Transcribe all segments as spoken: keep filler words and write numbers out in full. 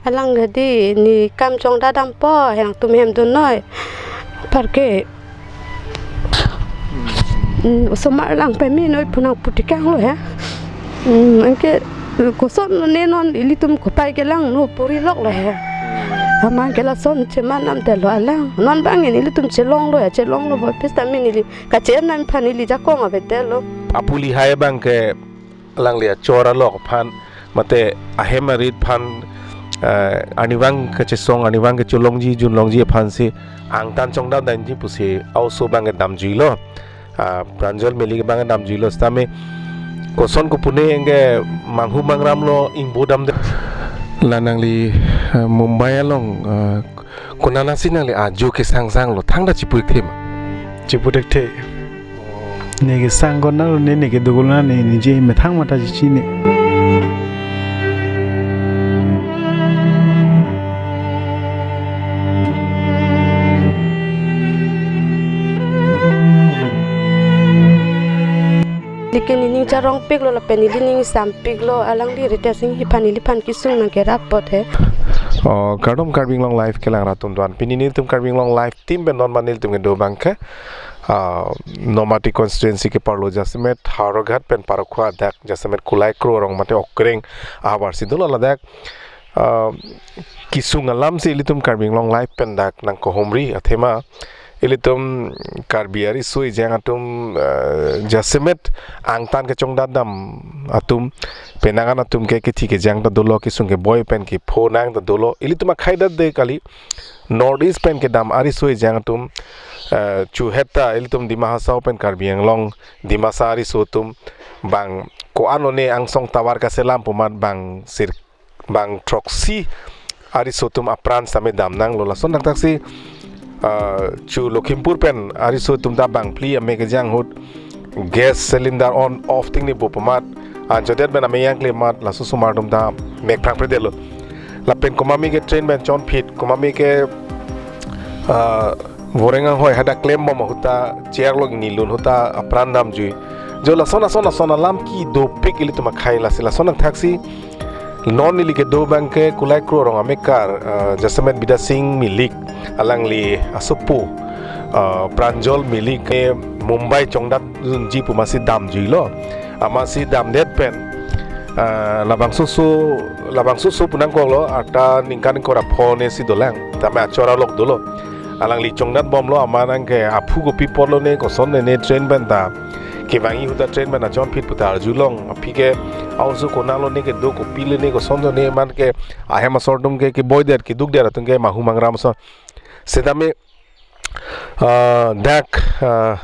Alang hadi ne kam chongdadampo, hang tum hem dunnoi. Parke, mm, osomar lang pame noi pu nangputikanglo he. Mm, anke kosonne non ilitum kopai kelangno puriloklo he. Amat ke lason cheman namdetlo alang. Non bang ilitum chelonglo he, chelonglo bo pista min ili kache-en nangphan ili jakong avedetlo. Apuli hai abang ke alangli achor alok aphan, mate ahem arit aphan, eh, arnivang kachesong, arnivang kacholongji, junlongji aphansi angtan chongdadamji pusi a-oso abang damjuilo. Ah, Pranjal Milik abang damjuilo sitame koson kopune anke manghu mangramlo, ingbodamde. La nangli, eh, Mumbai along, eh, konatsi nangli ajo kesangsanglo, thangta chiputhekthe ma? Chiputhekthe. Ne kesang konatlo, ne, ne kedo konatlo, ne, ne je methang mata chechini. Neli ke nening charongpiklo lapen neli ning sampiklo, alangli Ritesh Enghi aphan neliphan kesung nangkerap apot he. Oh, kardom Karbi Anglong Live kelang rat atum doan. Pini nelitum Karbi Anglong Live team pen non ma nelitum kedo abang ke, ah, Nomati constituency ke parlo jasemet Howraghat pen Parokhowa adak jasemet Kulai Kro arong mate Okreng ahavar si dolo ladak, ah, kesung alamsi ilitum Karbi Anglong Live pen dak nangkehumri athema ilitum Karbi ariso ejang atum, ah, jasemet angtan kechongdadam atum, penang an atum ke kethi kejang ta dolo, kesung keboi pen kepho nang ta dolo, ilitum akhai dade kali. North East pen kedam ariso ejang atum, eh, chuheta ilitum Dima Hasao pen Karbi Anglong, Dimasa ariso atum bang ko-an lone angsong tovar kaselam pu amat bang sir, bang throksi ariso atum apran sitame damnanglo. Lason thakthak si, eh, chu Lakhimpur pen ariso atum ta bang phli ame kejang ahut gas cylinder on off ting ni bu pu amat, anchodet pen ame yang kle amat, laso osomar atum ta mek phrang predetlo. Lapen komatme ke train pen chonphit, komatme ke, ah, voreng anghoi hadak klembom ahut ta chair along nilun ahut ta apran damjui. Jo lason ason ason alam kedopik ilitum akhai lasi. Lason thakthak si non neli kedo abang ke Kulai Kro arong amekar, ah, jasemet Bidya Sing Milik, alangli asopo, ah, Pranjal Milik ke Mumbai chongdadunji pu amatsi damjuilo. Amatsi damdet pen, ah, labangso oso, labangso oso pu nangkoklo, arta ningkan ingkoi ra pho ne si dolang, tame achor alok dolo. Alangli chongdatbomlo, amat nangke aphu kopi apotlo ne, kosonne ne train pen ta kevangji ahut ta train pen ta chonphit pu ta arjulong. Aphi ke a-oso konatlo ne, kedo kopilo ne, kosonlo ne, amat ke ahem asor atum ke keboidet kedukdet atum ke manghu mangram ason. Sitame, ah, dak, ah,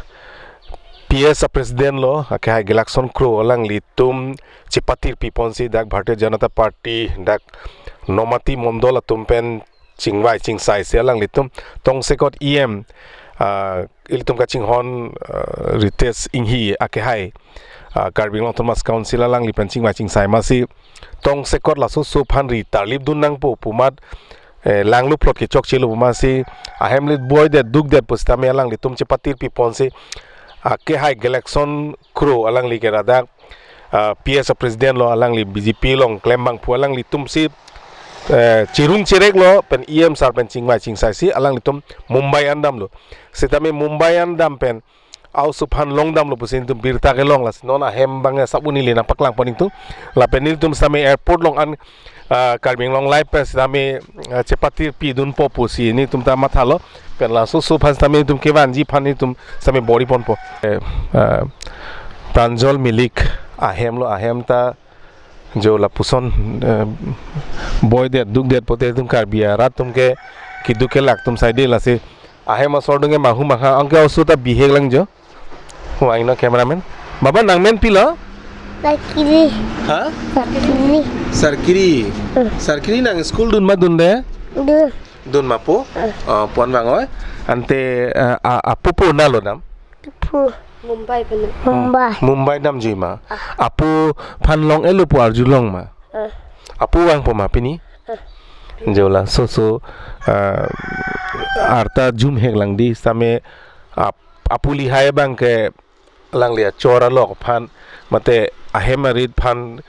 P S a-president lo, akehai Gelakson Kro, alanglitum chepatirpi ponsi dak Bharatiya Janata Party dak Nomati Mondol atum pen chingvai chingsaisi alanglitum tongsekot E M, ah, ilitum kachinghon, ah, Ritesh Enghi akehai, ah, Karbi Anglong Autonomous Council alangli pen chingvai chingsai amatsi tongsekot laso oso aphan ri tarlipdun nangpo pu amat, eh, langlo plot kechokchelo pu amatsi ahem le boidet dukdet pusitame alanglitum chepatirpi ponsi akehai Gelakson Kro alangli ke ladak, ah, P S a-president lo, alangli B J P along klem abang pu, alanglitumsi, eh, chirung chireklo pen E M sar pen chingvai chingsaisi alanglitum Mumbai an damlo. Sitame Mumbai an dam pen a-oso aphan longdamlo pusi nelitum birta kelong, lasi non ahem abang sabun neli nangpaklang pon nelitum. Lapen nelitum sitame airport along an, ah, Karbi Anglong Live pen sitame, ah, chepatirpidunpo pusi nelitum ta mathalo. Pen laso oso aphan sitame nelitum kevanji aphan nelitum sitame bor-i ponpo. Eh, ah, Pranjal Milik ahem lo, ahem ta jo lapuson, eh, boidet dukdet pote atum Karbi arat atum ke keduk kelak atum saide, lasi ahem asor atum ke manghu mangha, anke oso ta bihek lang jo. Wang ino cameraman. Baba, nangmen pilo? Sarkiri. Ha? Sarkiri. Sarkiri. Hmm. Sarkiri nang school dun ma dunde? Dun. Dun ma po? Hmm. Ah, pon vang oi. Ante, ah, ah, apo po nalo dam? Pu. Mumbai pen. Mumbai. Mumbai damjui ma. Ah. Apo aphan long-etlo pu arjulong ma. Ah. Apo vangpo ma pini? Ah. Jo laso oso, ah, arta jumhek lang di sitame ap-, apuli hai abang ke alangli achor alok aphan, mate ahem arit aphan,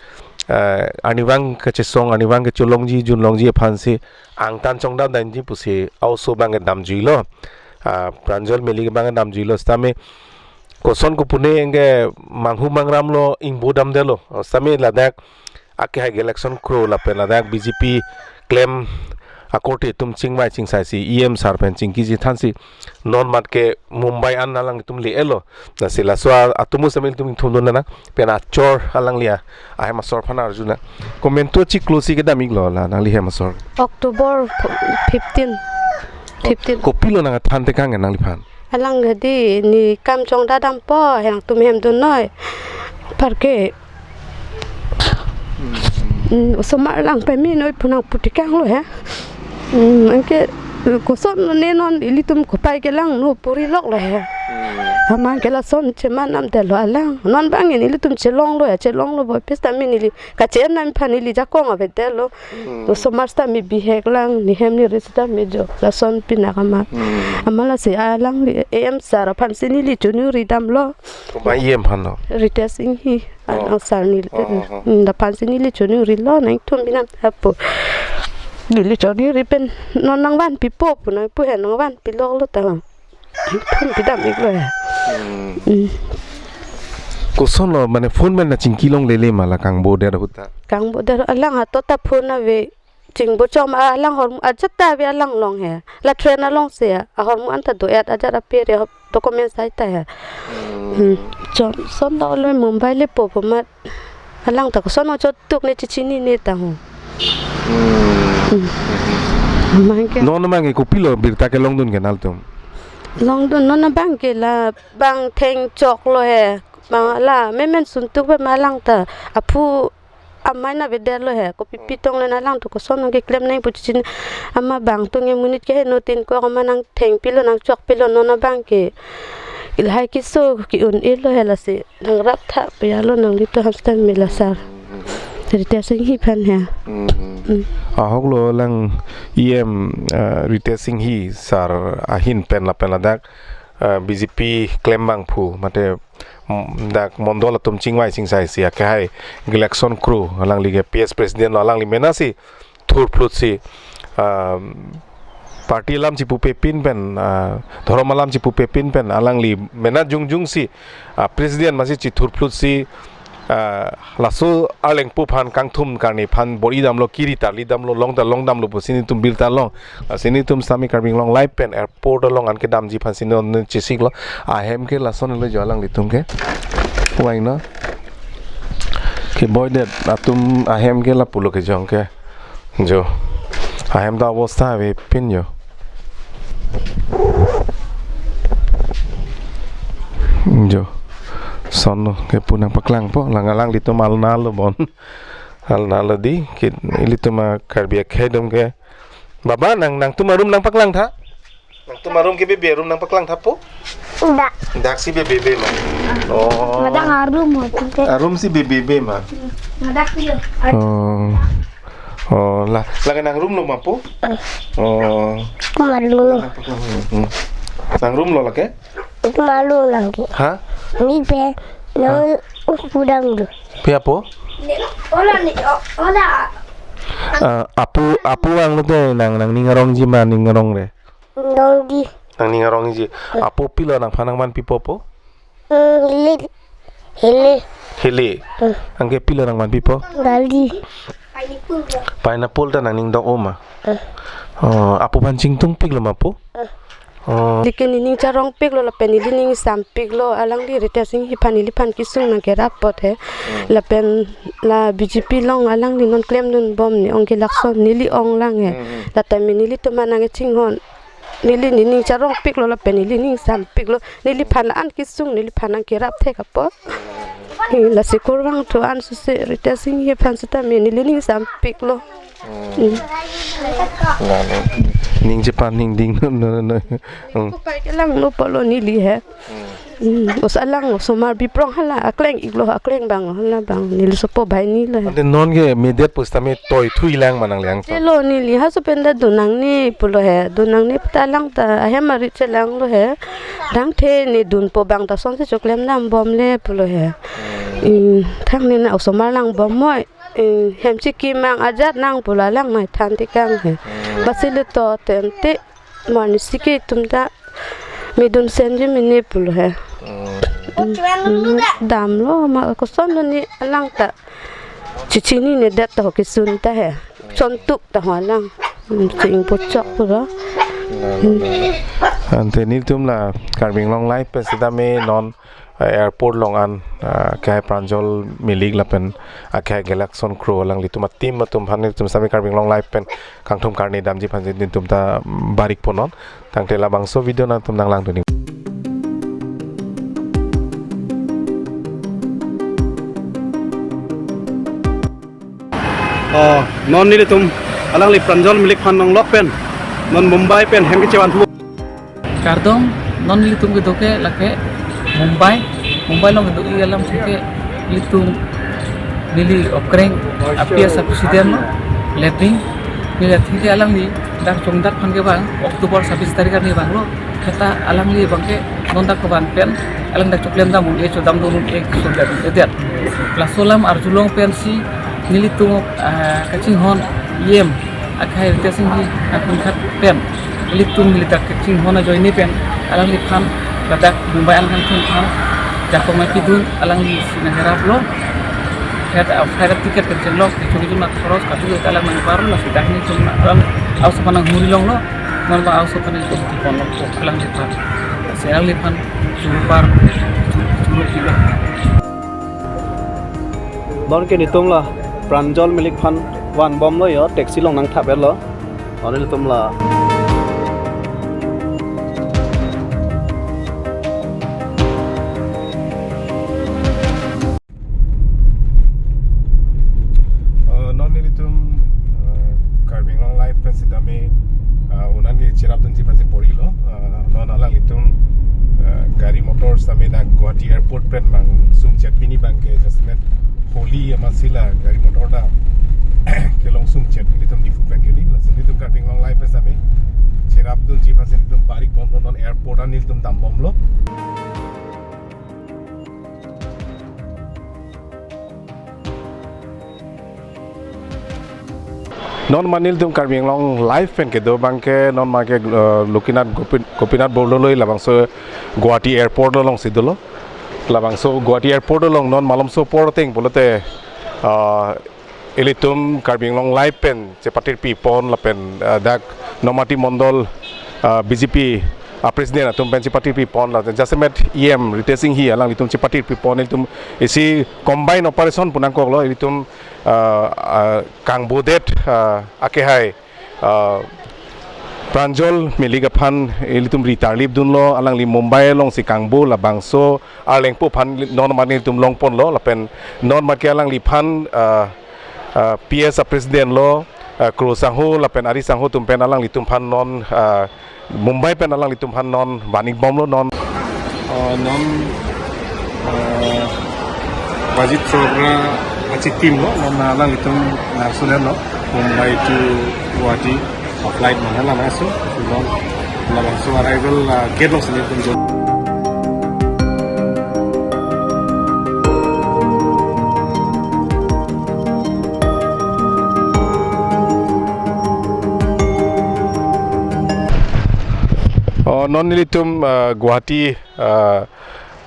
eh, arnivang kachesong, arnivang kacholongji, junlongji aphansi angtan chongdam damji pusi a-oso abang ke damjuilo. Ah, Pranjal Meli abang ke damjuilo sitame koson kopune anke manghu mangramlo, ingbo damdetlo. Sitame ladak akehai Galaxon Kro lapen ladak B J P klem akorte atum chingvai chingsaisi E M sir pen chingkiji thansi non mat ke Mumbai an alanglitum le-etlo. Lasi laso a-, atum sitame ilitum ingthumdun nang pen achor alangli a-, ahem asor aphan arjunang. Komantu achiklo si kedam-iklo la nangli hem asor? October fifteen. Fifteen. Kopilo nangthan tekang nangliphan? Alang hadi ne kam chongdam dampo, hang tum hem dunnoi. Parke, mm, osomar lang pame noi pu nangpu tekanglo he. Mm, anke kosonne non ilitum kopai kelangno pu riloklo he. Hmm. Amat ke lason cheman damdetlo alang. Non abang ilitum chelonglo he, chelonglo bo pista min ili kache-en nam aphan ili jakong avedetlo. Hmm. Osomar sitame bihek lang, ne hem ne ri sitame jo. Lason pinak amat. Hmm. Amat lasi alangli E M sir aphansi neli choningri damlo. Komat E M aphanlo? Ritesh Enghi. Oh. Alang sir neli. Oh, oh, oh. Hmm, laphansi neli choningri lo nangtum binam apo. Neli choningri pen non nangvanpipo pu nangpu he, nangvanpiloklo ta. Phone pidam-iklo he. Hmm. Hmm. Kosonlo mane phone pen nangchingki longlele ma la kangbodet ahut ta? Kangbodet alang hato ta phone ave. Chingbo chom alang hormu ajat ta ave alang along he. La train alongsi ahormu anta do-et ajat ape re document sai ta he. Hmm. Hmm. Chom son ta olo Mumbai lepo pu amat alang ta koson chotuk ne chechinine ta ho. Hmm. Hmm. Amat ke. Non abang ke kopilo birta kelongdun ke nangtum? Longdun non abang ke la bang thengchoklo he. Bang la memen suntuk pe ma alang ta aphu amei na avedetlo he, kopi pitong le alang to koson nangkeklem nang pu chechin amat bang to nge monit ke he no tin ko amat nangthengpilo nangchokpilo non abang ke. Lahai keso ke-un-elo he lasi nangrap tha piyalo nangli to hamstan mela sar. Ritesh Enghi aphan he. Mm. Mm. Ahoklo lang E M, eh, Ritesh Enghi sar ahin pen lapen ladak, eh, B J P klembangphu mate mm, dak mondol atum chingvai chingsaisi akehai Galaxon Kro alangli ke P S president lo, alangli menasi thurphlutsi, ah, party alam chipupepin pen, ah, dhorom alam chipupepin pen alangli mena jongjongsi, ah, president masi chithurphlutsi, ah, laso Arlengpo aphan kangthum karne aphan bor-i damlo, kiri tarli damlo, long ta long damlo pusi nelitum birta long. Lasi nelitum sitame Karbi Anglong Live pen airport along an kedamji aphansi non chesiklo. Ahem ke lasonlo jo alanglitum ke. Wai no. Keboidet atum ahem ke lapulo kejong ke. Jo. Ahem ta abostha avepin jo. Jo. Sonlo kepu nangpaklangpo, lang alanglitum alnalo bon. Alnalo di, ke ilitum a-Karbi akhei atum ke. Baba, nang, nangtum arum nangpaklangtha? Nangtum arum ke bebe arum nangpaklangtha po? Dak. Daksi bebe be ma. Oh. Madak arum ho, tum ke. Arum si bebe be ma. Madak yo. Oh. Oh, la, lake nangrumlo ma po? Eh. Oh. Kumarlo. Hmm. Nangrumlo lake? Kumarlo lake. Ha? Ni pe, no, ha? Upudang do. Pia po? Ni, ola ni, o-, ola. Ah, apu, apu anglo te nang, nangning arongji ma ning arong re? Arongji. Nangning arongji. Eh. Apu pilo nangphan nangvanpipo po? Hmm, hili. Hili. Hili. Hmm. Anke pilo nangvanpipo? Daldi. Pineapple ta nangning dok-o ma? Hmm. Oh, apu aphan chingtungpiklo ma po? Hmm. Oh. Lake nening charongpiklo lapen neli ning sampiklo, alangli Ritesh Enghi aphan neliphan kesung nangkerap apot he. Hmm. Lapen la B J P along alangli non klemdunbom ne ong ke lason neli ong lang he. Hmm, hmm. Lata me nelitum an nangkechinghon. Neli nening charongpiklo lapen neli ning sampiklo. Neliphan an kesung, neliphan nangkerap thek apot. Lasi kurvangthu an suse Ritesh Enghi aphan sitame neli ning sampiklo. Hmm. Hmm. Lalo. Ning chepan ning ding no, no, no. Hmm. Kopai kelangno pulo neli he. Hmm. Hmm, os alang osomar biprong hala, akleng-iklo, akleng abang hala abang, neli sopo banghini lo he. Ante non ke medet pusitame toithuilang ma nangli angton? Chelo neli ha sopen ta dun nangne pulo he, dun nangne puta alang ta ahem arit chelanglo he. Dangthe ne dunpo abang ta sonsi choklem dambomle pulo he. Hmm. Hmm, thang ni na osomar lang bomnoi. Hmm, hem chikimang ajat nang pulo alang mai than tikang he. Hmm. Basi le to tente marnisi ke itum ta medun senji mene pulo he. Hmm. Hmm, damlo ma kosonlo ne alang ta. Chichinine det to kisun ta he. Sontuk ta ho alang. Hmm, ching puchok pulo. Hmm. Ante nelitum la Karbi Anglong Live pen sitame non, eh, airport along an, ah, akhai Pranjal Milik lapen akhai Gelakson Kro alanglitum a-team atum aphan nelitum sitame Karbi Anglong Live pen kangthum karni damji aphan nelitum ta barik ponnon. Tangte labangso video nangtum nanglang dun-ik. Oh, non nelitum alangli Pranjal Milik aphan nonglok pen non Mumbai pen hem kechevan thu. Kardom, non nelitum kedo ke lake Mumbai, Mumbai along kedo-i alam ke nelitum neli okreng a-P S a-president lo, Lepding, neli athe ke alangli dak chongdak aphan kevang, October sabis tarik arni vanglo, kata alangli abang ke non dak kevang pen, alang dak choklem dam un-e chodam dun un-e keso dak un-e det. Laso alam arjulong pensi nelitum, ah, kachinghon E M akhai Ritesh Enghi aphuthak pen, nelitum neli dak kachinghon ajoine pen, alangliphan ladak Mumbai an kangthum aphan jakong nangpidun, alangli si nangheraplo. Het, ah, flight ticket pen chenglok, kechung kechung nangkhoros, katu alang nangparlo, lasi dak nelitum alang a-oso aphan nanghumri longlo, non ba a-oso aphan nelitum tipon longpo alangliphan. Lasi alangliphan churupar, churu, churu pilo. Non ke nelitum la Pranjal Milik aphan van bomlo yo, taxi along nangthap-etlo. Non nelitum la. Uh, non nelitum, uh, Karbi Anglong Live pen sitame, uh, un-an ke cherap dunji aphansi porilo. Uh, non alanglitum, uh, gari motor sitame dak Guwahati Airport pen mangsung chet, pini abang ke jasemet Holi amatsi la gari motor ta kelong sung chet, nelitum Diphu pen kali. Lasi nelitum Karbi Anglong Live pen sitame cherap dunji aphansi nelitum barik bomlo, non airport an nelitum dam bomlo. Non ma nelitum Karbi Anglong Live pen kedo abang ke non ma ke, eh, Lokinath Gopi-, Gopinath Borloi labangso Guwahati Airport alongsi dolo. Labangso Guwahati Airport along non malomso apor ateng pulote, ah, ilitum Karbi Anglong Live pen chepatirpi pon lapen, ah, dak Nomati Mondol, ah, B J P a-president atum pen chepatirpi pon lapen jasemet E M Ritesh Enghi alanglitum chepatirpi pon, ilitum isi combine operation pu nangkoklo, ilitum, ah, ah, kangbodet, ah, akehai, ah, Pranjal Milik aphan ilitum ri tarlip dunlo, alangli Mumbai alongsi kangbo, labangso Arlengpo aphan non ma nelitum longponlo lapen non ma ke alangliphan, ah, ah, P S a-president lo, ah, Kro sangho lapen ari sangho atum pen alanglitum aphan non, ah, Mumbai pen alanglitum aphan non van-ik bomlo non. Ah, non, ah, baji throgra achitim lo, non alanglitum nangsun-etlo Mumbai to Guwahati. Flight mana labangso, non labangso arrival, ah, gate alongsi nelitum jo. Oh, non nelitum, ah, Guwahati, ah,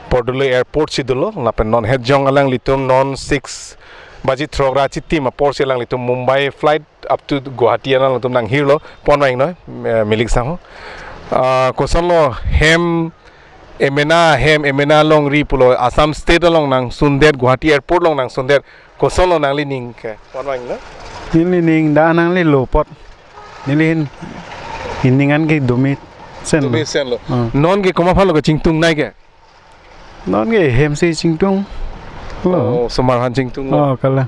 Bordoloi Airport si dolo, lapen non het jong alanglitum non six baji throgra achitim aporsi alanglitum Mumbai flight up to Guwahati an alanglitum nanghirlo, pon vang noi, eh, Milik sangho. Ah, kosonlo hem emena, hem emena longri pulo, Assam State along nangsundet, Guwahati Airport along nangsundet, kosonlo nangli ning ke, pon vang noi? Neli ning dak nanglelo apot. Neli hin, hin ning an ke dumi senlo. Dumi senlo. Ah. Non ke komat aphanlo kachingtungnei ke? Non ke hem si chingtunglo. Oh, osomar aphan chingtunglo. Oh, kalang.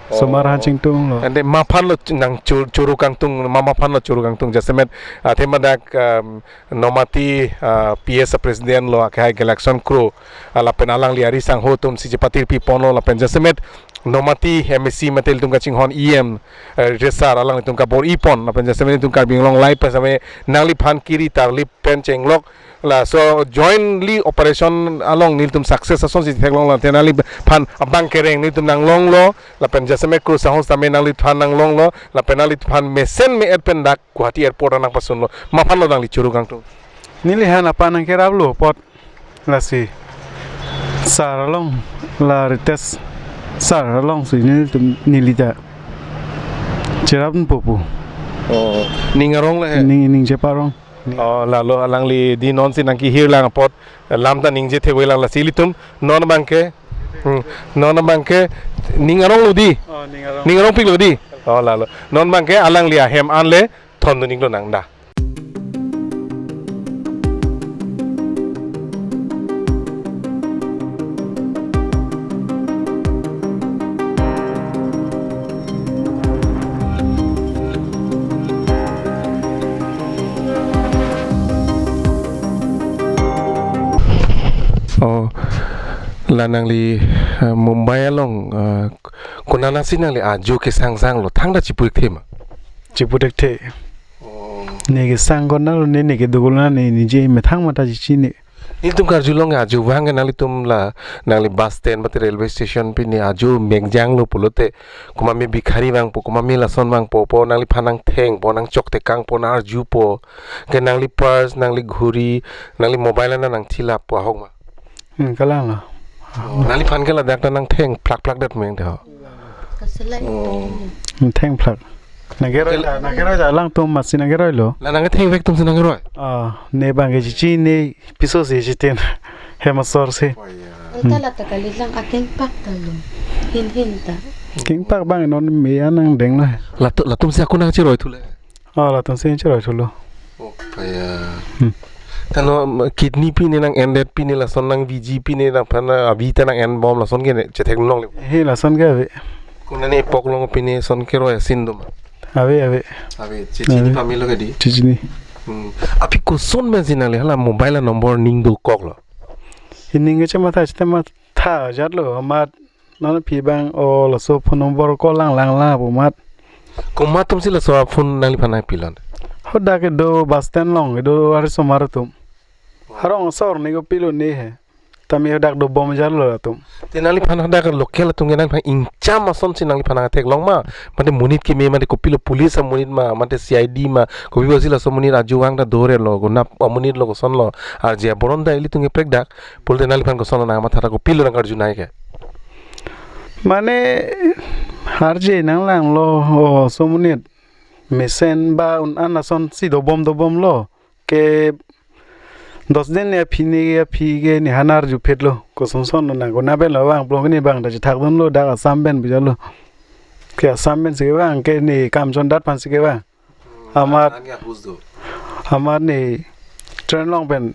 Oh. Osomar aphan chingtunglo. Ante ma aphanlo nang chur-, churu kangtung, ma, ma aphanlo churu kangtung. Jasemet, ah, athema dak, um, Nomati, ah, P S a-president lo, akehai Gelakson Kro, ah, lapen alangli ari sangho atumsi chepatirpi ponlo, lapen jasemet Nomati M A C mate ilitum kachinghon E M, eh, Ritesh sir, alanglitum kabor-i pon, lapen jasemet ilitum Karbi Anglong Live pen sitame nangliphan kiri tarlip pen chenglok, Laso jointly operation along nelitum success asonsi theklong, late nangliphan abang kereng nelitum nanglonglo, lapen jasemet kru sahos tame nangliphan nanglonglo, lapen nangliphan mesen me-et pen dak Guwahati Airport nangpasunlo. Maphan lo nangli churu kangtung? Neli han apan nangkeraplo apot, lasi sar along, la Ritesh sar alongsi nelitum, neli ta cherapdunpo pu. Oh, ning arong le he? Ning, ning chepa arong. Oh, lalo alangli di nonsi nangkehirlang apot lam ta ningje thevoilang, lasi ilitum non abangke, hmm, non abangke ning aronglo di. Oh, ning arong. Ning arongpiklo di. Oh, lalo. Non abangke alangli ahem an le thondun-iklo nang da. Oh, la nangli, eh, Mumbai along, eh, konatsi nangli ajo kesangsanglo, thangta chipu-ik thema? Chipu-ik the. Oh. Ne kesang konatlo, ne, ne kedo konat, ne, ne je methang mata chichini. Nelitum karjulong ajo abangke nanglitum la, nangli bus stand mate railway station pi ne ajo mekjanglo pulote, komat me bhikhari vangpo, komat me lason vangpo, po nangliphan nangthengpo, nangchoktekangpo, nang-arjupo, ke nangli purse, nangli ghuri, nangli mobile ana nangthilappo ahok ma? Hmm, kalang lo. Oh, nangliphan ke ladak ta nangtheng phlak phlak det meng de ho. Kaselai. Oh. Hmm, theng phlak. Nangkeroi ta, nangkeroi ta alangtum masi nangkeroilo. La nangkethengvek atumsi nangkeroi? Ah, ne abangke chichini, piso si chiten. Hem asor si. Oh, ya. Anta la ta kalilang akengpak ta lo. Hin hin ta. Kengpak abang non me-an nangdenglo. Latu-, latumsi ako nangcheroi thule? Oh, latumsi cheroi thulo. Oh, ya. Hmm. Tano, um, kidney pi ne nang-endet pi ne lason nang V G pi ne nangphan, uh, avi ta nang-enbom lason ke ne chetheklongle? He, lason ke ave. Konane epoklong pi ne lason keroi asin do ma? Ave, ave. Ave, chichini. Ave. Pamelo ke di? Chichini. Hmm. Aphi koson pensi nangli hala mobile number ning dokoklo? He ning ke chematha, chematha jatlo, amat non aphi abang, o laso phone number call lang lang lang pu amat. Komat atumsi laso phone nangliphan nangpilon? Hadak kedo bus stand along kedo arisomar atum. Arong asor ne kopilo ne he. Tame hadak dobom jatlo atum. Te nangliphan hadak local atum ke nangphan ingcham asonsi nangliphan nangtheklong ma? Mate monit keme mate kopilo police amonit ma, mate C I D ma, kopi pusi laso monit ajo vang ta dorelo, konat amonit lo, kosonlo, arje aboron ta ilitum ke prekdak, pulote nangliphan kosonlo nangmatha ta, kopilo nangkarjunai ke? Mane arje nanglanglo, o, laso monit mesen ba un-an asonsi dobom dobomlo. Ke dos din ne aphi ne aphi ke ne han arjuphetlo. Kosonson lo nang konat pen lo vang, plong ne abang ta chethakdunlo, dak Assam pen bijalo. Ke Assam pensi kevang, ke ne kam chondat aphansi kevang. Amat, an ke ahus do. Amat ne train along pen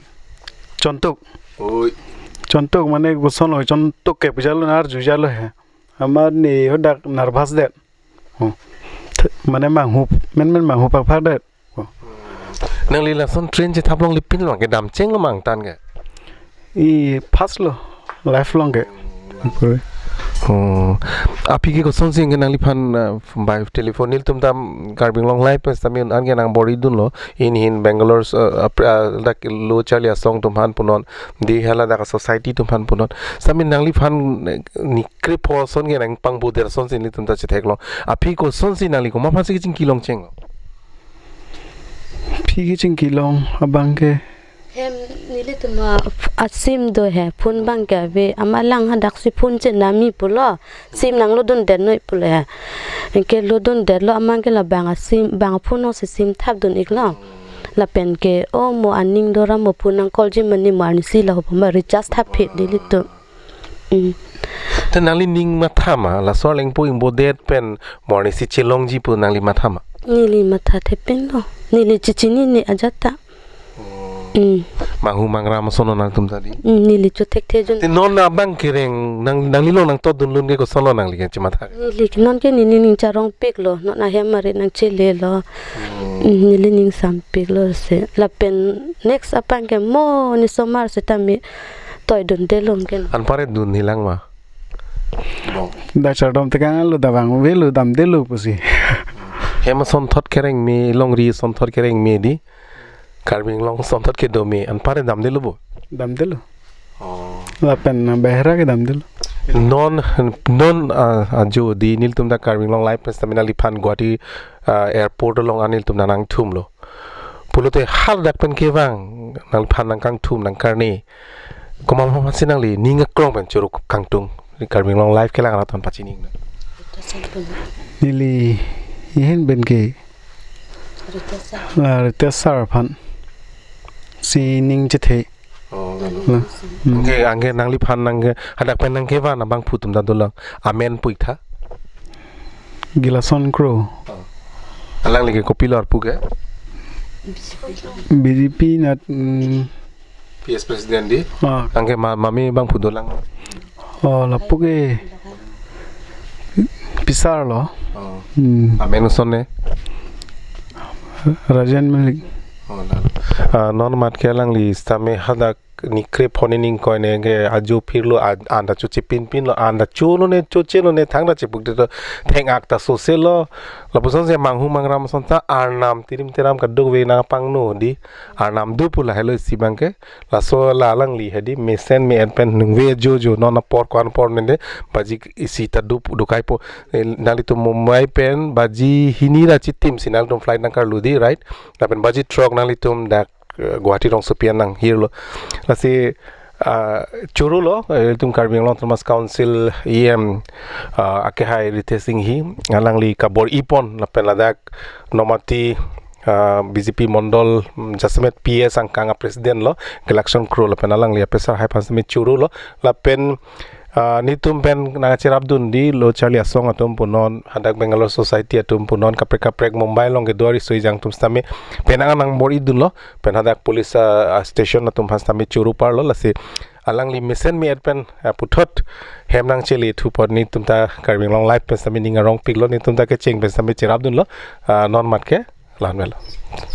chontuk. Oi. Chontuk mane kosonlo, chontuk ke bijalo, nar arjujalo he. Amat ne hadak nervous det. Oh. Th-, mane manghu, menmen manghu pakpak det. Oh. Nangli lason train chethap longle pin lo, kedam chenglo ma angtan ke? I first lo, life along ke. Oh. Aphi ke kosonsi ke nangliphan, uh, by telephone, nelitum ta Karbi Anglong Live pen sitame un-an ke nang bor-idunlo, in hin Bangalore, uh, ap-, uh, dak lo charli asong atum aphan punon, di hala dak society atum aphan punon. Sitame nangliphan, eh, ni krepho ason ke nangpangboder asonsi nelitum ta chetheklong. Aphi kosonsi nangli komat aphansi kachingki longcheng? Aphi kachingki long abang ke. Hem nelitum a, asim do he, phone abang ke ave, amat alang hadaksi phone chenami pulo, sim nanglodundet noi pulo he. Anke lodundetlo, amat ke labang asim, bang phone alongsi sim thapdun-iklo. Lapen ke, o mo aning doram mo phone nang call ji mane mo arnisi laho pu ma recharge thapphit nelitum. Mm. Te nangli ning matha ma, laso arleng po ingbodet pen mo arnisi chelongji pu nangli matha ma? Neli mathathe pinlo. Neli chechinine ajat ta. Oh. Mm. Manghu mangram ason lo nangtum ta di? Mm, neli chothekthe jun. Te non abang kereng nang, nangli along nangtotdunlun ke kosonlo nangli ke chematha? Neli ke non ke neli ning charongpiklo, non ahem arit nangchelelo. Hmm. Hmm, neli ning sampiklo si. Lapen next aphan ke mo ne osomar sitame toidunde long ke. Anpar-et dun hilang ma? Dak chardom tekang lo, dabang avelo, damdelo pusi. Hem asonthot kereng me, longri asonthot kereng me di? Karbi Anglong sonthot kedo me anpar damdelo bo. Damdelo. Oh. Lapen na bahera ke damdelo. Non non ah, ajo di nelitum ta Karbi Anglong Live pen sitame nangliphan Guwahati ah, airport along an nelitum nangthumlo. Pulote hadak pen kevang nangliphan nangkangthum nangkarni. Komat ma si nangli ning akrong pen choro kangtung. Karbi Anglong Live kelang arat aphan pachini. Neli ihin pen ke la Ritesh sir aphan si ning chethe. Oh, lalu. La. Hmm. Anke anke nangliphan nangke hadak pen nangkevan abangphu atum ta dolang. Amen pu ik tha. Gilason Kro. Oh. Alangli ke kopilo arpu ke? B J P nat mm, P S president di. Ah, Anke ma mami abangphu dolang. Oh, lapu ke pisar lo. Oh. Hmm. Amen uson ne. Rajen Malik. Oh, lalu. Ah, non mat ke alangli sitame hadak ni krep honi ning koi ne ke ajo phirlo a- anta choche pinpinlo anta cholo ne choche lo ne thangta chepuk de to theng ak ta sose lo. Lapuson si manghu mangram ason ta arnam tirim tiram kadokave nangpangno di arnam do pu lahelo isi abangke. Laso la alangli hedi mesen me-et pen ningve ajo ajo non apor ko-an apor nende baji isi ta do pu do kaipo. Eh, nanglitum Mumbai pen baji hini ra chitim si nanglitum flight nangkarlu di, right? Lapen baji throk nanglitum dak eh, Guwahati rongsopi an nanghirlo. Lasi ah, choro lo eh, ilitum Karbi Anglong Autonomous Council E M ah, akehai Ritesh Enghi alangli kabor-ipon lapen ladak Nomati ah, B J P Mondol mm, jasemet P S angkang a president lo Galaxon Kro lapen alangli apesar hai aphan sitame choro lo lapen ah, nelitum pen nangcherapdun di lo charli asong atum punon hadak Bangalore society atum punon kaprek kaprek Mumbai along kedo ari soi jang atum sitame penang nangbor-idunlo pen hadak police ah, ah, station atum aphan sitame choro parlo lasi alangli mesen me-et pen ah, puthot hem nangchele thu apot nelitum ta Karbi Anglong Live pen sitame ning arongpiklo nelitum ta kecheng pen sitame cherapdunlo ah, non mat ke la-an melo.